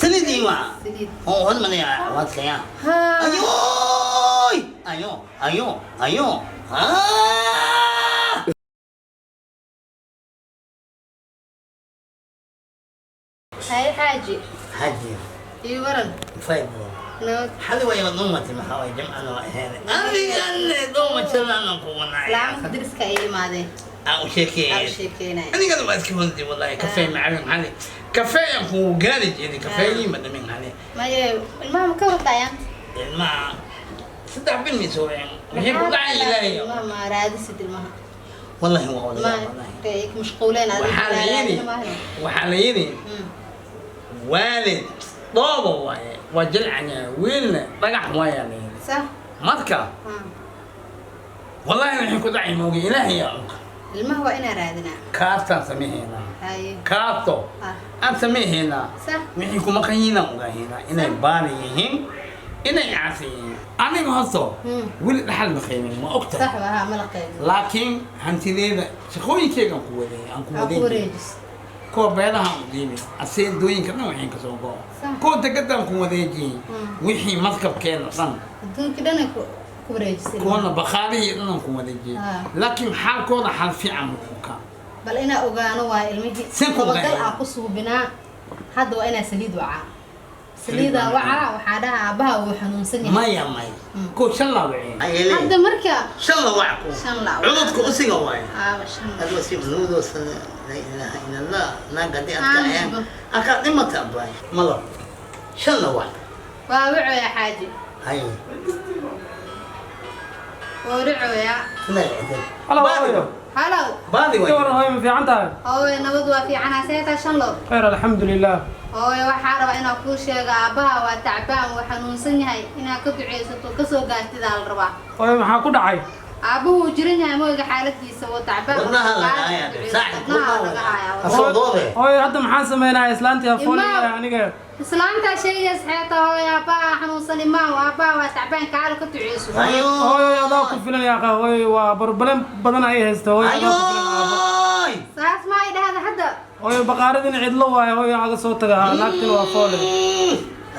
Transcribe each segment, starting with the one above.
Saliidii waa. Saliid. Oo hormaraya waadkaya. Haa. Ayoy! Ayo, ayo, ayo. Ah! Haye xaaji. Xaaji. Ii waran. Five. Nabad. Xali way dhumati maxaa waay jimcana waa ahayd. Anigana dhuumashadan kugu nacay. Islaamka deriska ay imaadeen. Aan u Aa u sheekeeyay. sheekeynaya. Anigana waa iska hurday wallahi kafee macalin xali. Kafee aan kugu gaari jiray kafeegii ma dhamin xali. Maye ilmaha ma ka wartayaan? Ilmaha 3 bil mi soo waceen. Wixii ku dhacay ilaahay. Ilmaha ma raadisid ilmaha. Wallahi waa Ma wallahi wallahi. ay mashquuleen adiga. Waxaa la yidhi waalid dhoobo waaye waa jilcanya wiilna dhagax waayaa la yidhi. Sax. Marka wallahi wixii ku dhacay moogi ilaahay yaa og. Ilmaha waa inaa raadinaa. Kaartaan sameehaynaa. Haye. Kaarto aan sameehaynaa. Sax. Wixii kuma qayiinaan ogaahaynaa inay baari yihiin inay caasi yihiin. Aniga horto weli dhaxal ma qiimin ma ogtahay. Sax waa ma la qeybin. Laakiin hantideeda shaqooyinkeygaan ku wadeeyay aan ku Aa ku wadeyn jiray. wareejis. Kuwa beelaha u dhiibay aseendooyinka dhan waxaan kasoo go'o. Sax. Kuwa degadaan ku wadeejiyey wixii markabkeena dhan. Adduunka dhan ay ku wareejisay. Kuwana bakhaarihii dhan aan ku wadeejiyey. Laakiin xaalkooda xaal fiican buu ka. Bal inaa ogaano waa ilmihii. Seen ku Dabagal ogaanaya? aan ku suubinaa. Hadda waa inaa saliid wacaa. Saliidaa wacaa waxaa dhaha aabbaha wuu xanuunsan yahay. Maya maya. Kuwa shan laa waceen. Hadda marka Shan la wac ku. Shan la wac. Cududka usiga waaye. Aaba shan la. Adoo si nuudo sana la ilaha illa Allah naag haddii aad ka Aamus ahayn ba. akaa dhimata abaay malab shan la wac. Waa wacoya xaaji. Hay. Waa wacoya. Halo, hooyo. Halow. Baadi Ka waran hooyo, ma fiican tahay? Hooyo nabad waa fiicanaa seetaa shan loo. Khayr, alxamdulilah. Hooyo waxaa rabaa inaan kuu sheego aabbaha waa tacbaan wuu xanuunsan yahay inaad ka duceysato kasoo gaartidaa la rabaa. Hooyo, maxaa ku dhacay? Aabbuhu wuu jiran yahay mooyga xaaladiisa wuu tacbaan. Wadnaha laga hayaa, saaxib, Wadnaha laga hayaa. Asoo doode. Hooyo, hadda maxaan sameynayaa? Islaantii afoolaya aniga. Islaantaa sheegaysa xeeta hooyo aabbaha xanuunsan imaaw aabbaha waa tacbaan kaalo ka duceyso. Hooyo, adaa ku filan yaa qaa. Hooyo, waa problem badan ay haysta. Hooyo, adaa ku filan aabbo. Ayoy. Saas ma ay dhahda hadda. Hooyo, baqaaradina cidlo waaye. Hooyo, aga soo taga. Naagtina waa foole.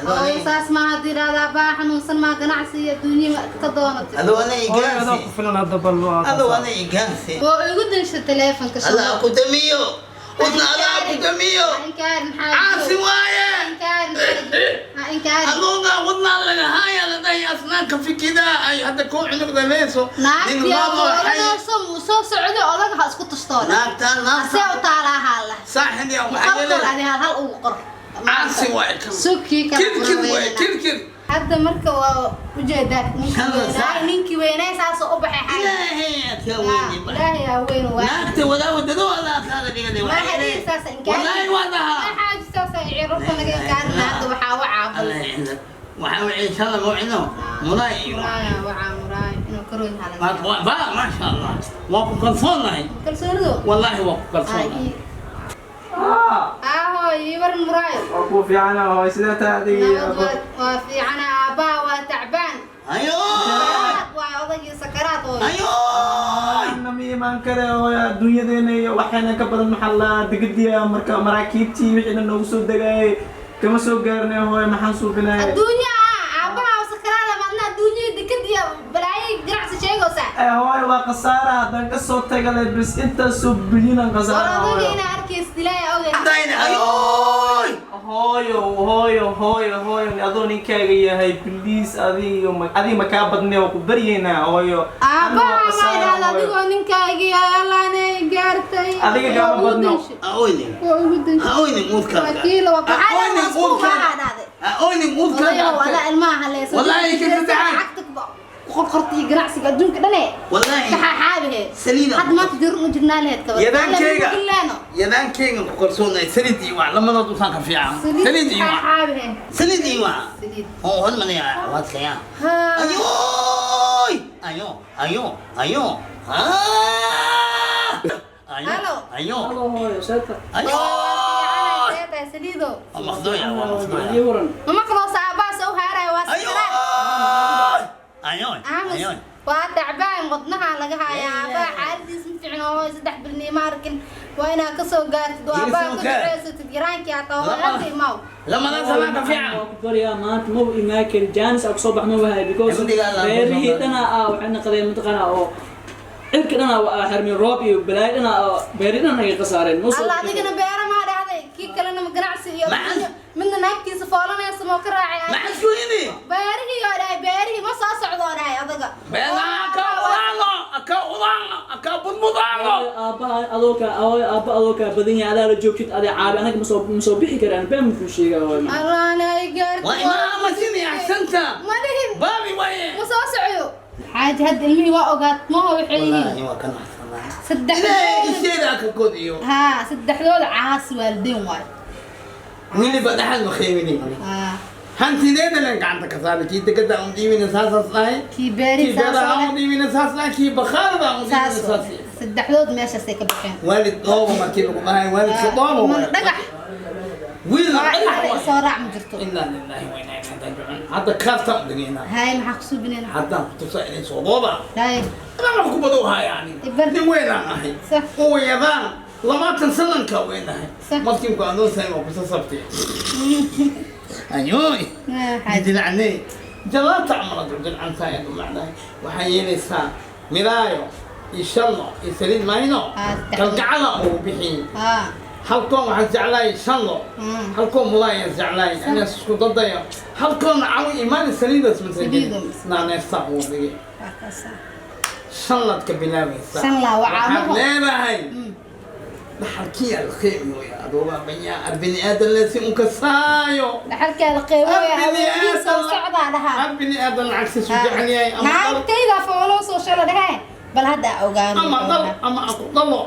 Hooyo saas ma haddii dhahda aabbaha xanuunsan maa ganacsi iyo adduunye ka doonatay. Adoo ana Hooyo, adaa ku igaansi. filan hadda bal waa Adoo ana igaansi. Waa igu dinsha taleefanka. Adaa ku damiyo. Wadna adaa ku damiyo. Inkaarin xaaji. Caasi waaye. Inkaarin xaaji. Ha inkaarin. Adoogaa wadnaa laga haaya la dhahay asnaanka fikidaa ay hadda koo cunug dhaleyso. Nin Naagtii loo xay. uu soo socday odaga ha isku tustoona. Naagtaan See naagtaan. u taalaa haalla. Saaxib yaa waxaa Qalqal yeelay. adi hal hal ugu qor. Caasi waaye kan. Sugkii kala Kirkir waaye quraweynana. kirkir. Hadda marka waa ujeedaa ninkii Shan weynaay saac. ninkii weynaay saasoo u baxay xaaji. Ilaahay adkaa weyni ba. Ilaahay aa weyn waa. Naagta wadaa wadado allaa kaaga dhigay. Ma xadiis saas inkaarin. Wallaahi waa dhahaa. Ma xaaji saas ay cirurta naga inkaarin hadda waxaa wacaa bal. Allah yacindك. Waxaa wixii insha Allah mawcido muraay iyo Muraaya wacaa muraaya inuu karoon halaga. ba ma sha Allah waa ku kalsoonahay. Kalsoonidu. Wallaahi waa ku kalsoonahay. Aaho ii waran muraayo. Waa kuu fiicana hooyo, sidee tahay adiga iyo Nabad aabbo? waa fiicana aabbaha waa tacbaan. Ayo. Sakaraad waa odagii sakaraad hooyo. Ayo. Anna ma imaan kare hooyo, adduunyadeena iyo waxayna ka badan maxaa la degadiya marka maraakiibtii wixiina noogu soo degayay kama soo gaarnay hooyo, maxaan suubinaya? Adduunya aabbaha oo sakaraada maadna adduunyada dekad iyo balaayay ganacsi sheegaysaa. Ee hooyo, waa khasaara haddaan kasoo taga le bis intaasoo bilyanan War khasaara odagii hooyo. inaa arkaysid ilaahay awgeed. Hadayna ayo. Hooyo, hooyo, hooyo, hooyo, adoo ninkaaga yahay please, adiga ma adiga ma kaa badnay waa ku baryaynaa hooyo. Anna waa Aabbaha ma khasaara, idhaahda hooyo. adigoo ninkaagii allaanay gaartay. Adiga kaama badno. Ha oynin. Waa ugu danshay. Ha oynin uudkaaga. Wakiilo waa Ha oynin baxay uudkaaga. dhahday. Ha oynin uudkaaga. Odayahow adaa ilmaha haleysa. Wallaahi ka saddexaad. Lacagta qorqorta iyo ganacsiga adduunka dhan ee. Wallaahi. Kaxaaxaabihe. Saliida. Hadda maanta dirin u jirnaa lahayd kabar. Yadaankeyga. Yadaankeyga ku kalsoonahay saliid iyo wax lamadood usaan ka fiican. Saliid iyo wax. Kaxaaxaabihe. Saliid iyo wax. Saliid. Oo hormaraya waadkaya. Haa. Ayoy! Ayo, ayo, ayo. Ah! Ayo, Halo. ayo. Halo hooyo, sidee tahay? Ayo! See tahay saliidow. Waa maqdooya, waa maqdooya. Ii waran. Ma maqloosa aabbaha soo haaraya waa Ayo! sakaraad. Ayo! Aamus Ayo! waa tacbaan wadnaha laga hayaa aabbaha xaaladiis ma fiicno. raacin oo hooyo 3 bil niima arkin waa inaa kasoo gaartid oo aabbaha ku duceysatid yaraankii hataa hooyo hadda imaaw lamadan sanaa ka fiican Waa ku baryaa maanta ma u imaan karin jaanis aa kusoo baxma wahay because Gabadhiga Allah ku beerihii soo dhana ah waxay naqdeen mataqaanaa oo cirka dhana waa xirmay roob iyo balaayo dhana oo beeri dhan ay khasaareen ma soo alla adigana beera maa dhahday kii kalena ma ganacsi iyo Maxaa? midna naagtiisa foolanaysa moo ka raacay maxaa isku yimi beerihii oo dhahay beerihii ma soo socdo oo dhahay adaga beelaha ka udaango ka udaango ka budbudaango aabbaha adoo ka hooyo aabba adoo kaa badan yahay adaa la joogtid adaa caabi anaga ma soo ma soo bixi karaan been muxuu sheegaa hooyo macaan allaana ay gaartay waa imaama sini axsanta ma dhihin baabi waaye ma soo socoyo xaaji hadda ilmihii waa ogaad maho waxay yihiin wallaahi waa ka naxsanaa ilaahay saddexdooda isheeda ka kodiyo haa saddexdooda caas waalidiin waayo weliba dhaxal ma qiiminin haa hantideeda len gacanta ka saaray kii dekada aan dhiibina saasaas dhahay kii beerihii kii beeraha saas oo aan dhiibina saas dhahay kii bakhaarada aan dhiibina saas oo saas saddexdood meeshaasay ka baxeen waalid dhoobo markii lagu dhahay waalidka dhoobo mana dhagax wiilna dhagax Wax waay soo raac ma jirto inaa lilaahi wa inaa ilaihi raajicuun hadda kaartaan u dhigaynaa haye maxaa ku suubinayna haddaan ku tusaa inay soo dhooba haye anaa wax ku badow haya aniga Ibar. nin weynaan ahay Sax. oo yadaan 20 sananka weynahay Sax. markiinku adoonsahay waa kusa sabtay ayooy xaaji jilcane jalaata camalad jilcantahay adu macnahay waxaa yeelaysaa miraayo iyo shalno iyo saliid mayno Ah, saddexdood. kalgacala ugu bixin haa halkoon waxaan jeclahay shanlo halkoon mulaayaan jeclahay anaas isku dadayo halkoon cawi imaani saliidaas masajin Saliidaas. naaneersaa ugu dhigay waa kaasaa shanlaad ka bilaabaysaa Shan laa, waa waxaad caamaho. leedahay dhaxalkii alqiimi way adoobaa banyaa arbini aadan leesi unkasaayo dhaxalkaa la qeybooya haweenihii soo socdaa dhahaa ar bini aadan lacagsiisu jecel yahay ama dhal naagtayda fooloo soo shalo dhahe bal hadda aa ogaano ama dhal ama aku dhalo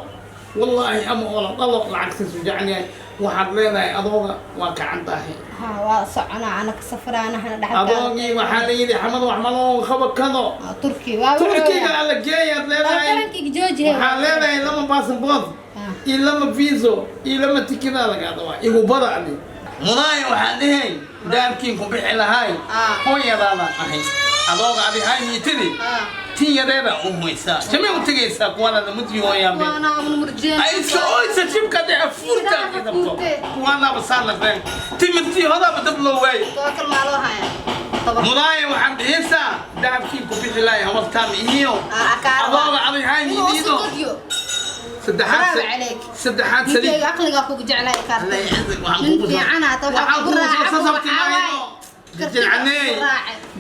wallaahi ama ola dhalo lacagsiisu jecel yahay waxaad leedahay adooga waa kacan tahay haa waa soconaa anaka safraanahana dhaxalkaa adoogii waxaa la yidhi xamad wax maloo qabakado turki waa turkiga alla geeyaad leedahay qarankiga joojihe waxaa leedahay lama baasabood iyo lama viso iyo lama tikidaa lagaa rabaa igu bada ani mudaaya waxaan dhahay daabkiin ku bixi lahay Ah. hooyadaadaan ahay adooga adi hay miitidi tin yadeeda u hoysaa jamay u tegaysaa kuwaanada mudri hooyaanbe ay iska oysa jibka dee afuurta Ilaaha dabto fuurte. kuwaanaaba saa naqdeen timirtii hodaaba dab loo waaye tookal maa loo haya mudaaya waxaan dhihaysaa dahabkiin ku bixi lahay habartaan iyo adooga adig hay miidiido saddexaad Bravo عليك. saddexaad saliid ninkeyga aqligaa kugu jeclaa kaarta Allah يعزك waxaan nin kugu soo- fiican hata waxaa waxaan kugu kugu soo raaca sasabti waxaa waaye mayno. Jijil caney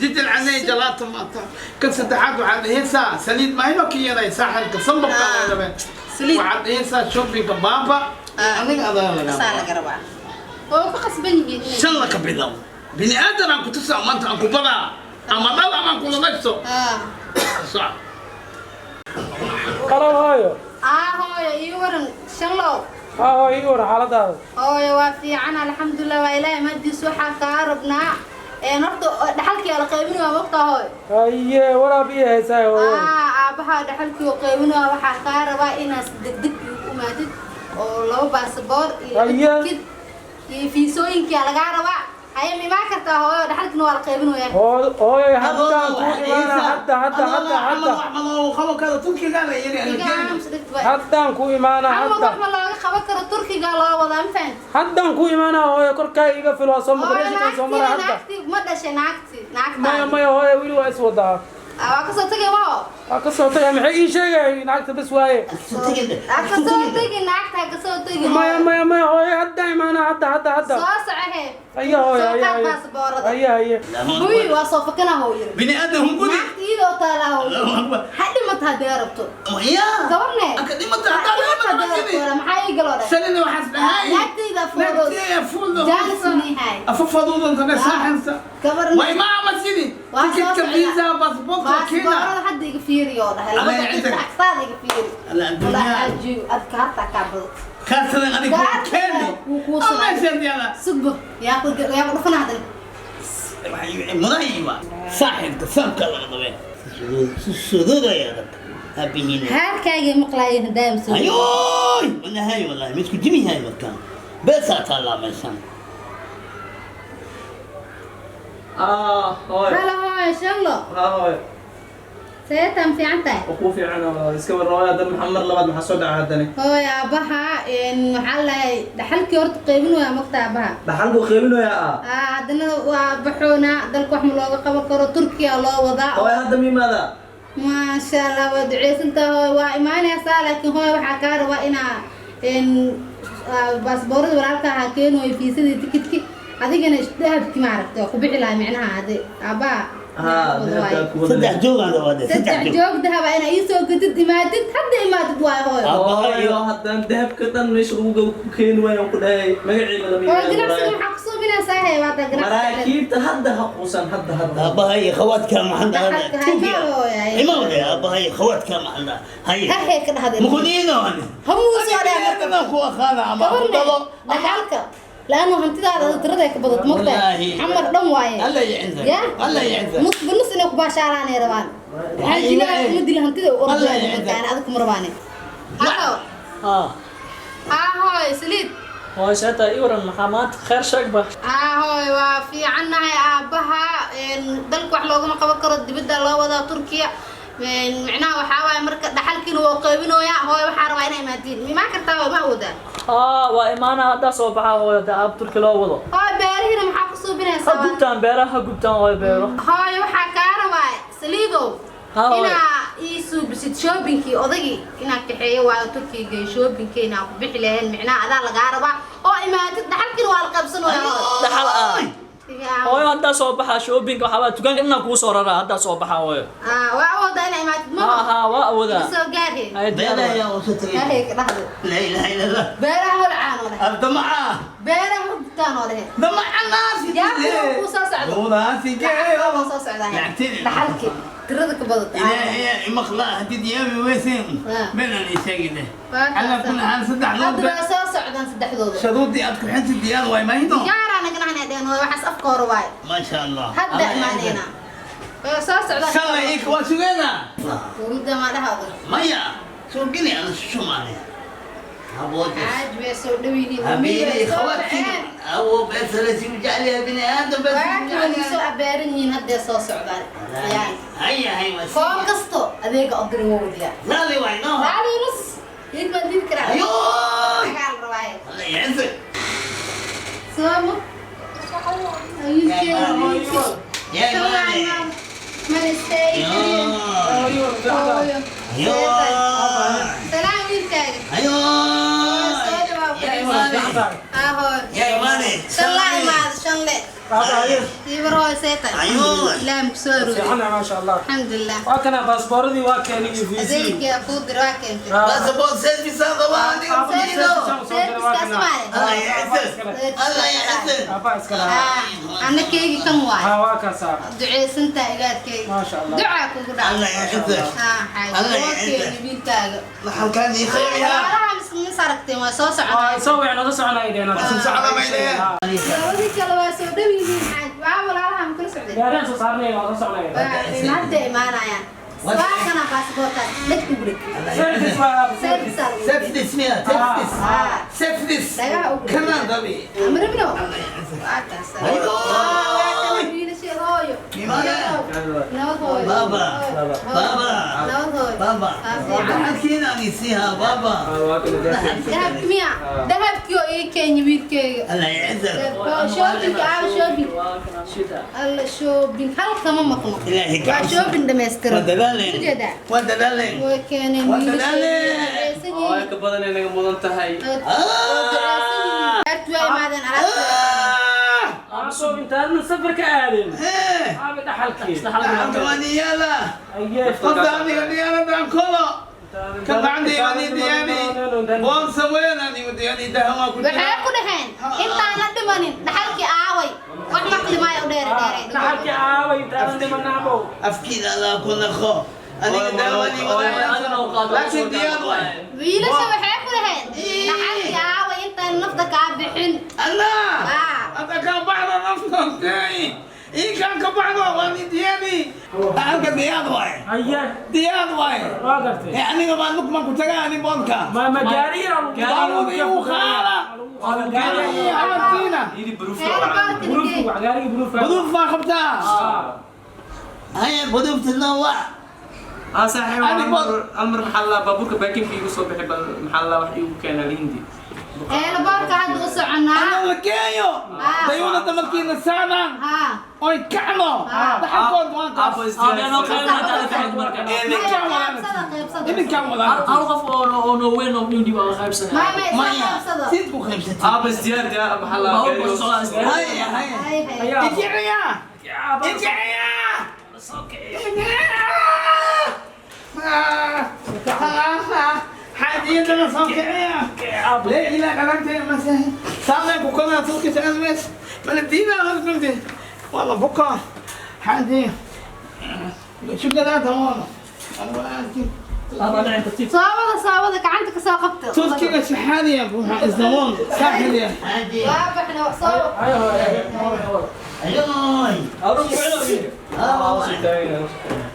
jijil caney jalaato maata kan saddexaad waxaad dhihaysaa saliid mayno ki yaray saaxilka sambabka Ah. laga rabee Saliid. waxaad dhihaysaa shoppingka baaba adiga adaa laga saa rabaa laga rabaa oo ku qasban yihiin inay- shan la ka bilow bini aadan aan ku tusaa maanta aan ku badaa ama dhal ama aan kula dhagso Ah. soc Halo hooyo. Ah, hooyo ii waran shanlow Haa hooyo ii waran xaaladaada. hooyo waa fiican alxamdulilah waa ilaahay mahadiis waxaa kaa rabnaa een horta dhaxalkii la qaybinaya mogtaa hooyo Haye waraab ii haysaa hooyo. ah aabaha dhaxalkii oo qaybinaya waxaa kaa rabaa inaad si degdeg igu imaatid oo 2 baasaboor iyo laba Haye. tikid iyo fiisooyinkaa lagaa rabaa haye ma imaan kartaa hooyo dhaxalkiina waa la qaybinaya Hooyo hooyo haddaan kuu imaanaa hadda hadda hadda hadda. Haddaan kuu imaanaa camal hadda. wax ma looga qaban karo turkiga loo wadaa ma fahanti Haddaan kuu imaanaa hooyo korkaa iga filo waa soo hooyo migration soo mara naagtii hadda. naagtii ma dhashay naagtii Maya naagtaa maya hooyo weli waa is wadaa. waa kasoo tagay maho Waa ka soo tagay maxay ii sheegay naagta bas waaye. ha kasoo tegi naagta ha kasoo tegi Maya maya maya hooyo haddaan imaanaa hadda hadda hadda. soo socohe Haye hooyo soo haye qaad haye. baasaboorada Haye haye. buy waa soo fakana hooyo bini aadan hunguri naagta iyadoo taalaa hooyo ha dhimata haddii aad rabto gabarne maxaa ii galoo dhan sanina waxaas dhahay naagtayda fuulo jaanis miihay afafaduudantane saaxinsa gabarne way ma ama sidii Waa soo tikidka socdaa. visa baasaboorka keena baasaboorada hadda iga fiiri oo dhahay Alla labada yacizak. agtaada iga fiiri Alla adduunyaa. Walaahi ajiib adka hartaa kaa badat kaartadan adiga Kaartada keeni wuu kuu soo- ameeshan yaala sugbo yaa ku yaa ku dhufana hadan mudayba saaxibka saamka laga dabeen sududaya dadka habihiina haarkaaga maqlaayeen hadaa soo ayoy walahay walahi ma isku jimihay markaan beesaa taallaa meeshan Ah, hooyo. halo hooyo shallo Ah, hooyo. Seetan fiican tahay. Ku fiican oo iska warramaya dan Maxamed labaad maxaa soo dhacay haddana? Hooy aabaha waxaa lahay dhaxalkii horta qaybin waa mogta aabaha. Dhaxalku qaybinayaa ah. Haddana waa baxoona dalka wax ma looga qaban karo Turkiya loo wadaa. Hooy hadda miimaada. Maasha Allah waa duceysantaa hooy waa imaanaysaa laakiin hooy waxaa kaa rabaa inaa baasboorada walaalka ahaa keenoy fiisadii tikidki adigana dahabki maaragtay waa ku bixi lahaa micnaha hade aabaha. Saddex joog aan rabaa saddex joog dahaba inaa ii soo gadid imaadid hadda imaadid waay hooyo. Hooyo haddaan dahabka dhan meesha ugu keeni waayo ku dhahay magaciiba lama hooyo ganacsiga maxaa ku suubinaysaa hee waata ganacsiga maraakiibta hadda ha quusan hadda hadda aabahay khawaadka maxan dhahaa Turkiya imaawde aabahay khawaadka maxan dhahaa hay hahe ka dhahday muqdiino hamuu soo dhahay marka ku aqaana ama ku dhalo dhaxalka لأنه هنتي هذا ترى ذاك بدت مقطع عمر دم واي الله يعزك الله يعزك نص بالنص إنك باشاراني روان هل جنا مدري هنتي الله يعزك أنا أذكر مرواني ها ها هاي سليد هاي ساعتها إيورا محمد خير شقبة هاي وفي عنا هاي أبها دلك وح لوجما قبل كرد بدأ الله وذا تركيا معناها وحاوي مركز دحلكين وقيبينه يا هاي وحارة وين مادين ما كرتها ما هو ده وإيمانا هذا صوبها هو ده أب تركي لو وضع هاي بيره هنا محافظ بنا سوا هجبتان بيره هجبتان هاي بيره هاي وحكارة واي سليدو هنا يسوع بس شوبينكي أضيق هنا كحية واي تركي جاي شوبينكي هنا بحلهن معناها هذا الغاربة أو إما دحلكين والقبصن ولا دحل هاي هذا صوبها شوبينك وحوا تكان إنك وصورة هذا صوبها هاي وأودا أنا ما ها وأودا سو قاري بيرة يا وستري هيك لحظة لا إله إلا الله بيرة هو العانو الدمعة بيرة هو بتانو ده دمعة الناس يا وصاص عدو وناس وصاص عدو لحالك تردك بضط إلهي مخلا هديد يامي ويسين بين الإنسان ده على كل حال صدح لو وصاص عدو صدح لو شروطي أذكر حنت الديار واي ما هيدو يا رانا كنا هنا هو وحس أفكار واي ما شاء الله هدأ معنا وصاص عدو شاء الله إيك واسوينا ورد ما لها مايا سوقني أنا شو مالي عاجبي سو دويني حبيبي خواتي أو بس لازم جعلها بني آدم بس واكن سو أبارني هدي سو سعدان يعني هيا هيا فوق قسطو أذيك أقدر ووديا لا لي وين لا لي نص هيك ما ندير كرا أيوه قال رواية الله يعزك سلام يا إيماني ما نستاهل سلام ويلكاك أيوه يا إيماني يا إيماني شلة إيمان شلة يبروي سيتا أيوه لا مكسور ما شاء الله الحمد لله وكان باسبوردي وكان في زيك يا خضر وكان باسبور سيرفيس هذا واحد سيرفيس كاسماي الله يعزك الله يعزك أنا كيكي كم واحد ها دعي سنتا إلى كيك ما شاء الله دعاك وقول الله يعزك الله يعزك لحم كان يخيرها والله سرقتي ما سو سocon soo wicno soo soconayeen soo soconayeen labadii kale waa soo dhow yihiin xaaj waa walaalaha ma kala socdeen gaaraan soo saarnay waa soo soconayeen hadda imaanayaan waa kana baasaboorkaas dheg ugu dheg service waa service service miya service service kana dabi amribno waa kaas hooyo بابا بابا بابا حكينا نسيها بابا ذهبك ميا ذهبك يو اي كان يبيك الله يعزك شوبينج شوبينج الله شوبينج هل كما مقنع إلهي شوبينج دمستر ودلالين ودلالين وكان ودلالين oo ka badan inaga mudan tahay عصب انت من سفر كآدم عابد حلقي دحلكي قدامي انا دعكولا كان عندي يعني دياني وان سوينا دياني دهما كنت waxay ku dhaheen intaana dhimanin dhaxalkii aaway wax maqli maayo u dheer dheer dhaxalkii aaway intaana dhimanabo afkiina allah ku naqo aniga daawani laakiin diyaar waay wiilasha waxay ku dhaheen dhaxalkii aaway intaan nafta kaa bixin allah هذا كان بعض نفسه إيه كان كبعضه وأنا دياني أنا ديان واي أيه ديان واي ما يعني ما نك ما كنت أنا بونكا ما جاري قالوا وخالة جاري عملتينا بروف جاري بروف بروف ما خبتها هيا بروف تنوع Saaxiib, hal mar maxaa la baabuurka baakinka igu soo bixi, bal maxaa la wax iigu keenaa Hindi. Eelaboorka hadda u soconaa. Ana la geeyo. Dayuunada markiina saaraan. Oy kacno. Dhaxalkood waan kaas. Idinkaan wadaan. Idinkaan wadaan. Hal qof oo noo weyn oo dhindi waa qaybsanaya. Maya. Sid ku qaybsatay. Aabo, isdiyaar diyaar, maxaa la Haya haya. Ijiciya. Ijiciya. حاجيتنا صوكعية لا إله قلمت مثلا سامع كوكونا توكي تأمس من الدين أنا والله بكرة حاجي شو قلت هون Soo wada, soo wada, gacanta ka soo qabta. تركيا شحالي يا ابو الزمان ساحل يا Waa baxna, soo. Ayoy.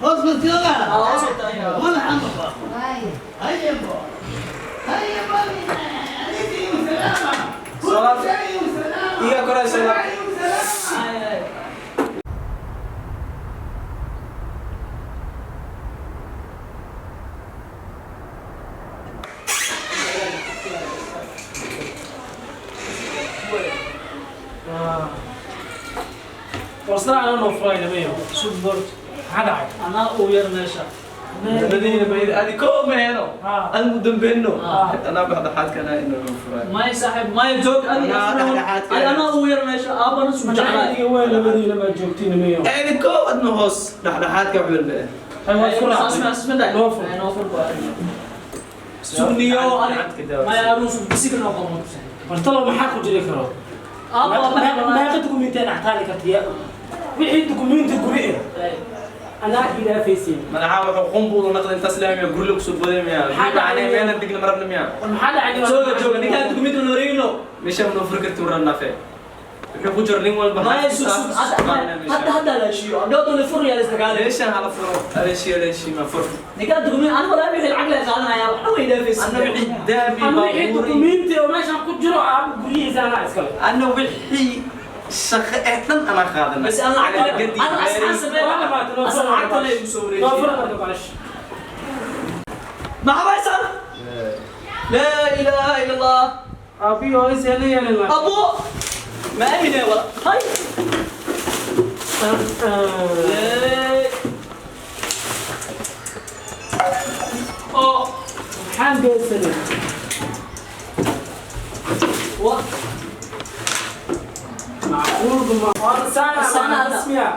اصبر يلا ولا حمد. Waay. هيا هيا سلامة سلامة. Iga koraysa. سلامة. Warsana anoo noo furay namayo. Subord. Maxaa dhacay? Anaa uu yar meesha. Madiina bayda adi koo meeno aan u dambeeno anaa baxdaxaadkana inuu furay. Maya saaxiib, maya joog adi. Anaa dhexdhexaadka. Anaa uu yar meesha, aabana suu jeclaa. Adiga weyn labadiina ma joogtiin namayo. Adi koo adna hoos dhexdhexaadka wax walba. Hay, waa isku raacay. Noo fur. Sunniyo maya aruus bisig noqon. Bartalo maxaa ku jiri karo? Meeqa dukumiinti dhex taali kartiya? Wixii dukumiinti guri ah anaa ilaafaysiin. Madaxa wuxuu qumbuul naqday intaas laamiya guri lagu soo boodaya miya? Guri meena digna marabna miya? Maxaa dhacay? Jooga jooga, ninkaan dukumiinti wareegno. Meesha ma furi karti waran nafe wuxuu ku jiro nin walba. Maya susub hadda hadda la heshiiyo dhowr la fur yaa la isdagaali. Meeshan hala furo, aleeshi aleeshi ma fur. Ninkaan dukumiinti aniga walaa wixii lacag la qaadanaya waxna way dhaafaysa. Anna wixii dahabi Ama wixii baabuuri dukumiinti oo meeshan ku jiro aaba guryihiisa anaa iskale. Anna wixii shaqo ee dhan anaa qaadanay. بس انا lacag انا asxaan sameeyo, asxaan lacagta la igu soo Noo fur wareejiyo. marka balash. ما حبيسان لا اله الا الله. Aabiyo hooyadiis la yeelin lahaa. ابو ما امنه ولا هاي. Oh. Maxaan geysanay? Wa Macquul ma? Waa saana Saana. rasmiya.